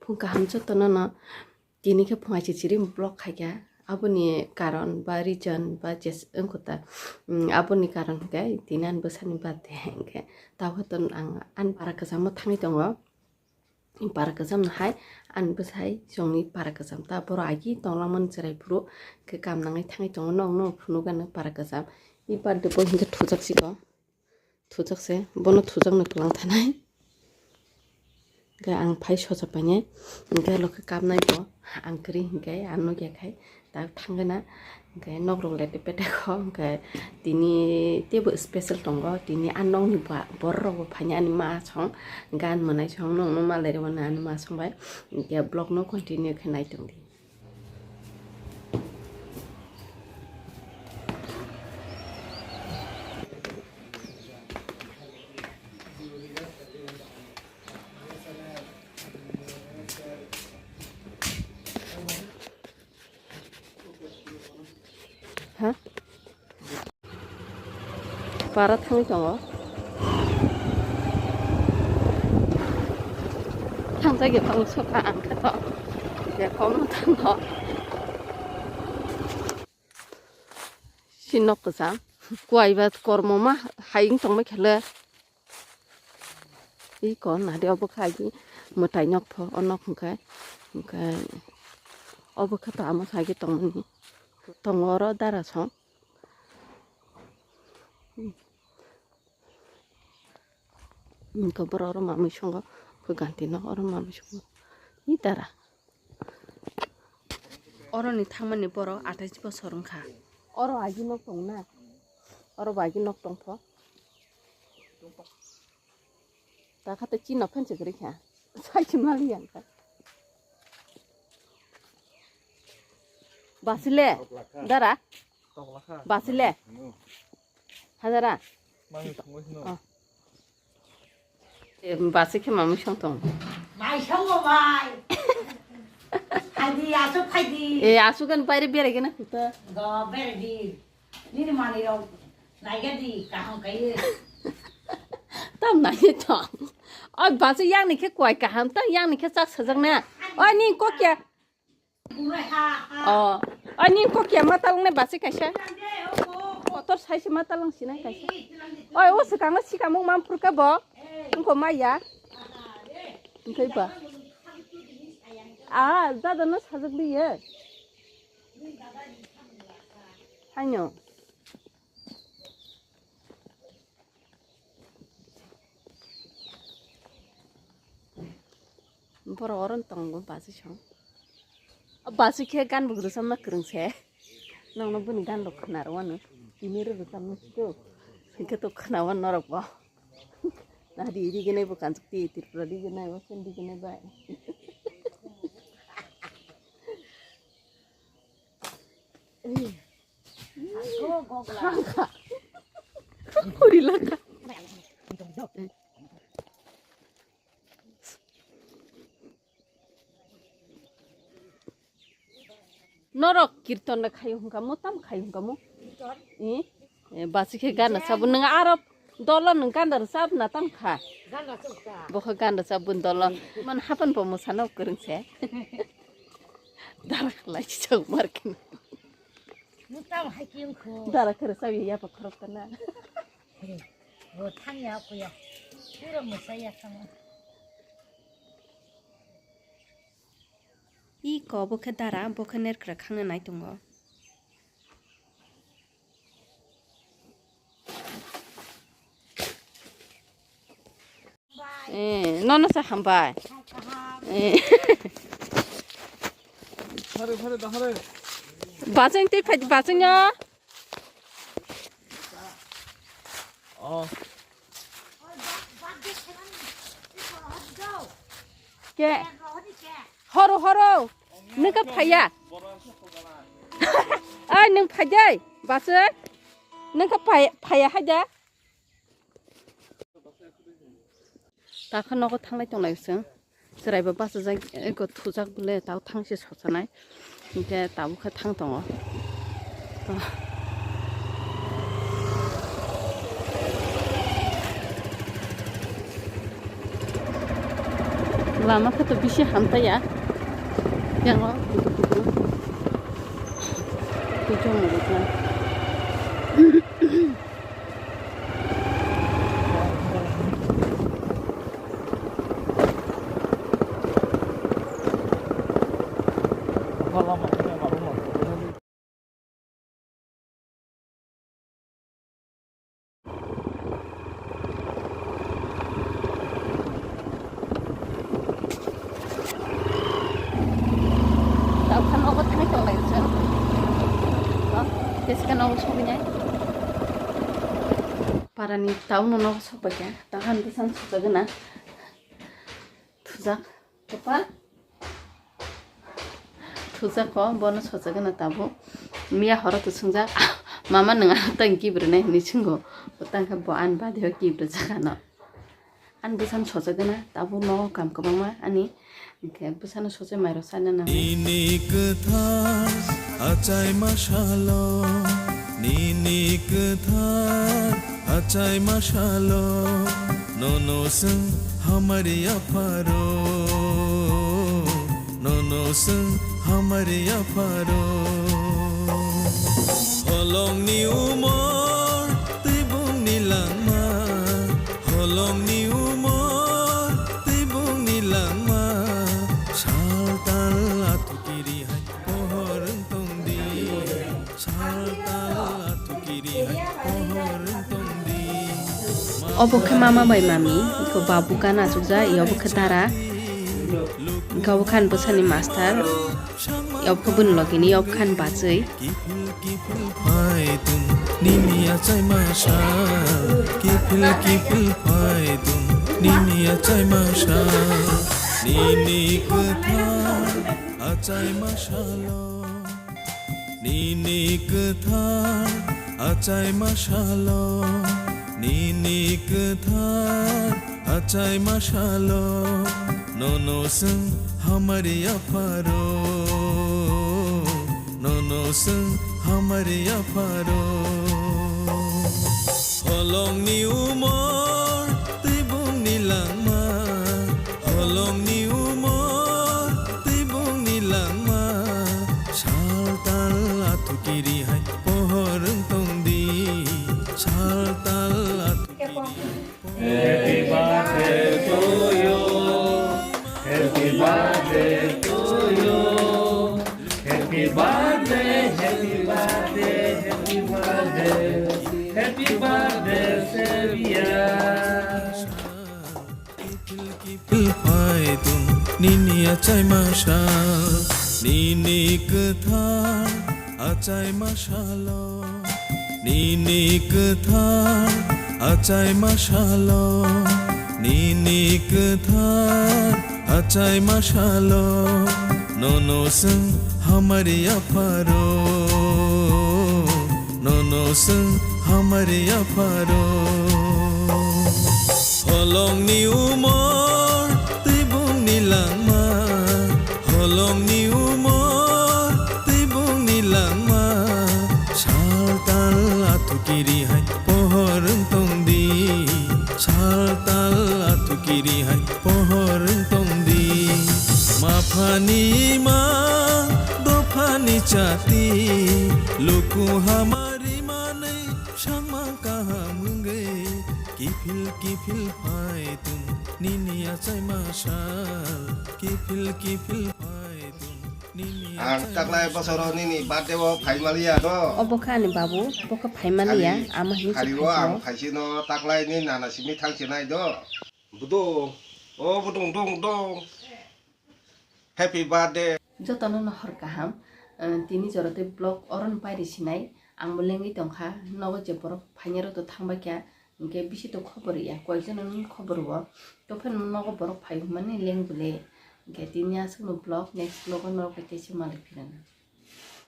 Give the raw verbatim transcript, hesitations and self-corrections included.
Phung kaham jotono no tini khe phung aisi chiri vlog khaikha. Aboni karon ba reason ba jes wngkha ta, mm, aboni karon hwnkhe tini ani bwsani birthday hwnkhe. Tabukhe to ang ani para kwchamo thangwi tongo. Para kwcham no hai ani bwsai chwngni para kwcham ta borok agi tonglamani chwrai phuru khe kam nangwi thangwi tongo, nok no phunukgano para kwcham. I birthday boy hwnkhe thujak siko, thujak se, bono thujak no kwlang thanai. Hwnkhe ang phai socha painai, hwnkhe lokhe kapnai bo ang kwrwi hwnkhe ang nukya khai. Tak thangwi na, hwnkhe nok rok le petek kho, hwnkhe tini teibo special tongo, tini a nokni ba-, borok rok bo phaini ani ma song, gan mwnai song, nokno malai rw ani ma song bai, hwnkhe vlog no continue khe nai tong di. Ha? Para thangwi tongo. Thangjak ya, thango soka ang khe to. Ya, kono thango. Si nok kwcham. Kuai ba kormo ma hayung tongma khele. Iko nadi obo kha agi mwtai nok pho, o nok hwnkhe, hwnkhe obo khe tamo kha agi tongmani. Tongo oro dara song. Hwnkhe borok oro mamwi songo, hwnkhe ganti nok oro mamwi songo. Hi dara. Oroni thangmani borok atais bosor wngkha. Oro agi nok tong na? Oro bo agi nok tong pho. Takha tei chini nok phan se kwrwi kha. Sai se mali yang kha. Basile, dara? Basile. Hajara? Mami songwi sino. Oh. E, basi khe mamwi song tong. Mai songo mai. Phaidi, asuk phaidi. E, asuk an baire berai gana kuta. Go berai di. Nini mani rok naiga di, kaham kaiye. Tam naiye tong. Oi, basi yang ni khe kuai kaham, tam yang ni khe chak sajak na. Oi, ni kokya. Oh, ani kokya ma talwng nai basi kaisa. Kotor sai se ma talwng sinai kaisa. Oi, o swkang o sikamung ma phurka bo. Wngkho ma ya. Wngkhe ba. Ah, dada no sajak di ye. Haino. Borok oro tongo basi song. O basi khe gan bo rwchapna kwrwng se. Nokno bini gan rok khna rw ano. Tini rw rwchapna sikhe. Hwnkhe to khna o norok bo. Nadi rigenai bo kanchuk ti Tripura rigenai bo sen rigenai bai. Puri laka. Norok kirton da khayo hwnkha mo, tam khayo hwnkha mo. Eh? Eh, basi khe gana sabu nang aro dolo nang ganda sab na tam kha. Bokha ganda sabun dolo. Man hapan bo mo sana kwrwng se. Darak lai chau markin. Mutam hai kiyung khu. Dara khere sawi ya pa khorok kana. Bo thang ya ko ya. Pura musa ya thang. I ko bo khe dara, bo khe ner kwrwk khang nai tongo. Eh, nono sa hambai. Eh. Phare, phare, da phare. Bacheng tei phai, bacheng ya. Oh. Ke? Horo, horo. Nung ka phaya. Ai, nung phajai. Bacheng. Nung ka phaya, phaya haja. Takha nogo thanglai tonglai chwng. Chwraibo bachajak, eko thujak bole, tao thangse sosanai. Hinkhe tabuk khe thang tongo. Lama khe to bisi hamtaiya. Yango kutu kutu. Kutu mo kutu. Taukhano nogo thangwi tonglaio chwng. Teskhe nogo sogwinai. Parani tauno nogo sokbaikha. Tahan bwsano sojagwna. Thujak. Kopa. Thujak ko, bono sojagwna tabuk. Miya horo to swngjak. Mama, nwng ano tang kibrinai hinwi swngo. Bo tangkhe bo ani badeo kibrijak ano. Ani bwsano sojagwna tabuk nogo kam kwbangma ani. Hinkhe bwsano sochai mairok chana nango. Nini kwthar achai masalo, nini kwthar achai masalo, nono swng hamari apharo, nono swng hamari apharo. Holongni umor twi bungni langma, holongni umor twi bungni langma, sal tal athu kiri hai pohor wng tong di, sal tal athu kiri hai pohor wng tong di. Obo khe mama bai mami, iko babu gana achukjak, i obo khe dara, iko obo khe ani bwsani master, i obo khe bwni logini, i obo khe ani bachwi. Kiphil kiphil phai tong nini achai masa, kiphil kiphil phai tong nini achai masa, nini kwthar achai masalo. Nini kwthar achai masalo, nini kwthar achai masalo, nono swng hamari apharo, nono swng hamari apharo. Holongni umor twi bungni langma, holongni umor twi bungni langma, sal tal athu kiri hai pohor wng tong di, sal tal athu kiri hai pohor. Happy birthday to you. Happy birthday to you. Happy birthday, happy birthday, happy birthday, happy birthday, Savior. Kiphil kiphil phai tong nini achai masa, nini kwthar achai masalo. Nini kwthar achai masalo, nini kwthar achai masalo, nono swng hamari apharo, nono swng hamari apharo. Holongni umor twi bungni langma, holongni umor twi bungni langma, sal tal athu kiri hai pohor wng tong di, sal tal athu kiri hai pohor wng tong di. Maphani ma, dophani chati, luku hamari manwi sangma kaham wngwi, kiphil kiphil phai tong nini achai masal, kiphil kiphil phai tong nini. Ang achai taklai masal. Bosoro nini birthday o phai maliya no. Obo khe ani babu, bo khe phai maliya, hari, ama hinwi hari o ang phai sino taklai ni nana simi thang sinai do. Budong, o budong, dong, dong. Happy birthday. Jotono no hor kaham. Eh, tini jora tei vlog oro no pairi sinai. Ang bo lengwi tongkha. Nogo je borok phainai rok to thangbai kha. Hinkhe bisi to khobor ya. Koyekjono no khobor o. To phano nogo borok phai hwnmani leng bole. Hinkhe tini aswk no vlog, next vlog o norok bai tei se malai phirana.